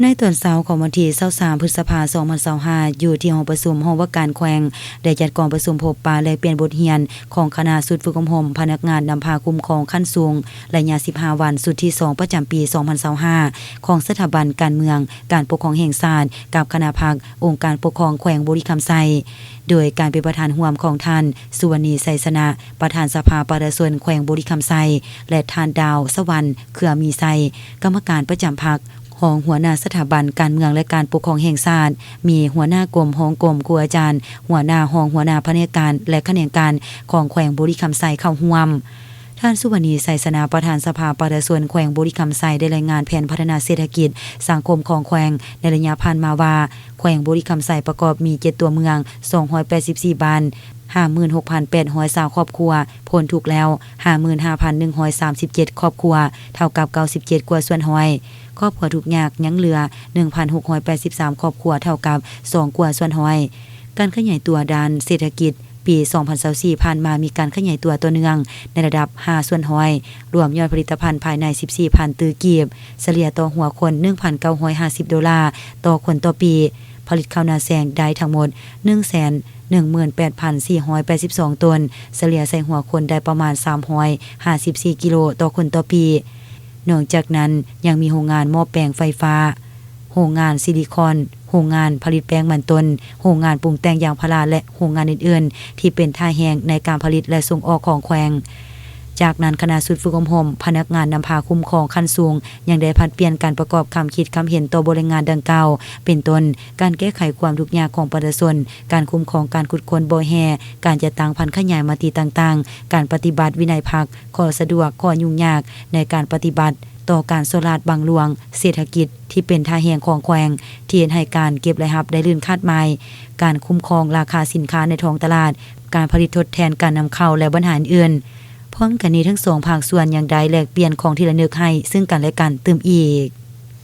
ໃນຕອນເຊົ້າຂອງວັນທີຊາວສາມ ພຶດສະພາ ສອງພັນຊາວຫ້າ ຢູ່ທີ່ຫ້ອງປະຊຸມຫ້ອງວ່າການແຂວງ ໄດ້ຈັດກອງປະຊຸມພົບປະແລກປ່ຽນບົດຮຽນຂອງຄະນະຊຸດຝຶກອົບຮົມພະນັກງານນຳພາຄຸ້ມຄອງຂັ້ນສູງ ໄລຍະສິບຫ້າວັນ ຊຸດທີສອງ ປະຈຳປີສອງພັນຊາວຫ້າ ຂອງສະຖາບັນການເມືອງ, ການປົກຄອງແຫ່ງຊາດ ກັບຄະນະພັກອົງການປົກຄອງແຂວງບໍລິຄຳໄຊ. ໂດຍການເປັນປະທານຮ່ວມຂອງທ່ານ ສຸວັນນີ ໄຊຊະນະ ປະທານສະພາປະຊາຊົນແຂວງບໍລິຄຳໄຊ ແລະ ທ່ານ ດາວສະຫວັນ ເຄືອມີໄຊ ກຳມະການປະຈຳພັກ, ຮອງຫົວໜ້າສະຖາບັນການເມືອງ ແລະ ການປົກຄອງແຫ່ງຊາດ, ມີຫົວໜ້າກົມ, ຮອງກົມ, ຄູອາຈານ, ຫົວໜ້າ, ຮອງຫົວໜ້າພະແນກການ ແລະ ຂະແໜງການຂອງແຂວງບໍລິຄຳໄຊເຂົ້າຮ່ວມ. ທ່ານ ສຸວັນນີ ໄຊຊະນະ ປະທານສະພາປະຊາຊົນແຂວງບໍລິຄຳໄຊ ໄດ້ລາຍງານແຜນພັດທະນາເສດຖະກິດສັງຄົມຂອງແຂວງໃນໄລຍະຜ່ານມາວ່າ ແຂວງບໍລິຄຳໄຊປະກອບມີເຈັດຕົວເມືອງ, ສອງຮ້ອຍແປດສິບສີ່ບ້ານ, ຫ້າໝື່ນຫົກພັນແປດຮ້ອຍຊາວຄອບຄົວ, ພົ້ນທຸກແລ້ວ ຫ້າໝື່ນຫ້າພັນໜຶ່ງຮ້ອຍສາມສິບເຈັດຄອບຄົວ, ເທົ່າກັບເກົ້າສິບເຈັດກວ່າສ່ວນຮ້ອຍ. ຄອບຄົວທຸກຍາກຍັງເຫຼືອ ໜຶ່ງພັນຫົກຮ້ອຍແປດສິບສາມຄອບຄົວ, ເທົ່າກັບສອງກວ່າສ່ວນຮ້ອຍ. ການຂະຫຍາຍຕົວດ້ານເສດຖະກິດ ປີສອງພັນຊາວສີ່ຜ່ານມາມີການຂະຫຍາຍຕົວຕໍ່ເນື່ອງໃນລະດັບຫ້າສ່ວນຮ້ອຍ, ລວມຍອດຜະລິດຕະພັນພາຍໃນສິບສີ່ພັນຕື້ກີບ, ສະເລ່ຍຕໍ່ຫົວຄົນໜຶ່ງພັນເກົ້າຮ້ອຍຫ້າສິບໂດລາຕໍ່ຄົນຕໍ່ປີ, ຜະລິດເຂົ້າໜ້າແຊງໄດ້ທັງໝົດໜຶ່ງແສນໜຶ່ງໝື່ນແປດພັນສີ່ຮ້ອຍແປດສິບສອງຕົນ, ສະເລ່ຍໃສ່ຫົວຄົນໄດ້ປະມານສາມຮ້ອຍຫ້າສິບສີ່ກິໂລຕໍ່ຄົນຕໍ່ປີ. ນອກຈາກນັ້ນຍັງມີໂຮງງານໝໍ້ແປງໄຟຟ້າ, ໂຮງງານຊິລິຄອນ, ໂຮງງານຜະລິດແປ້ງມັນຕົ້ນ, ໂຮງງານປຸງແຕ່ງຢາງພາລາ ແລະ ໂຮງງານອື່ນໆ ທີ່ເປັນທ່າແຮງໃນການຜະລິດ ແລະ ສົ່ງອອກຂອງແຂວງ. ຈາກນັ້ນຄະນະຊຸດຝຶກອົບຮົມພະນັກງານນຳພາຄຸ້ມຄອງຂັ້ນສູງ ຍັງໄດ້ຜັດປ່ຽນການປະກອບຄຳຄິດຄຳເຫັນຕໍ່ບົດລາຍງານດັ່ງກ່າວ ເປັນຕົ້ນ ການແກ້ໄຂຄວາມທຸກຍາກຂອງປະຊາຊົນ, ການຄຸ້ມຄອງການຂຸດຄົ້ນບໍ່ແຮ່, ການຈັດຕັ້ງຜັນຂະຫຍາຍມະຕິຕ່າງໆ, ການປະຕິບັດວິໄນພັກ, ຂໍ້ສະດວກ, ຂໍ້ຫຍຸ້ງຍາກໃນການປະຕິບັດຕໍ່ການສໍ້ລາດບັງຫຼວງ, ເສດຖະກິດທີ່ເປັນທ່າແຮງຂອງແຂວງ ທີ່ເຮັດໃຫ້ການເກັບລາຍຮັບໄດ້ລື່ນຄາດໝາຍ, ການຄຸ້ມຄອງລາຄາສິນຄ້າໃນທ້ອງຕະຫຼາດ, ການຜະລິດທົດແທນການນຳເຂົ້າ ແລະ ບັນຫາອື່ນໆ. ພ້ອມກັນນີ້, ທັງສອງພາກສ່ວນຍັງໄດ້ແລກປ່ຽນຂອງທີ່ລະນຶກໃຫ້ເຊິ່ງກັນແລະກັນຕື່ມອີກ.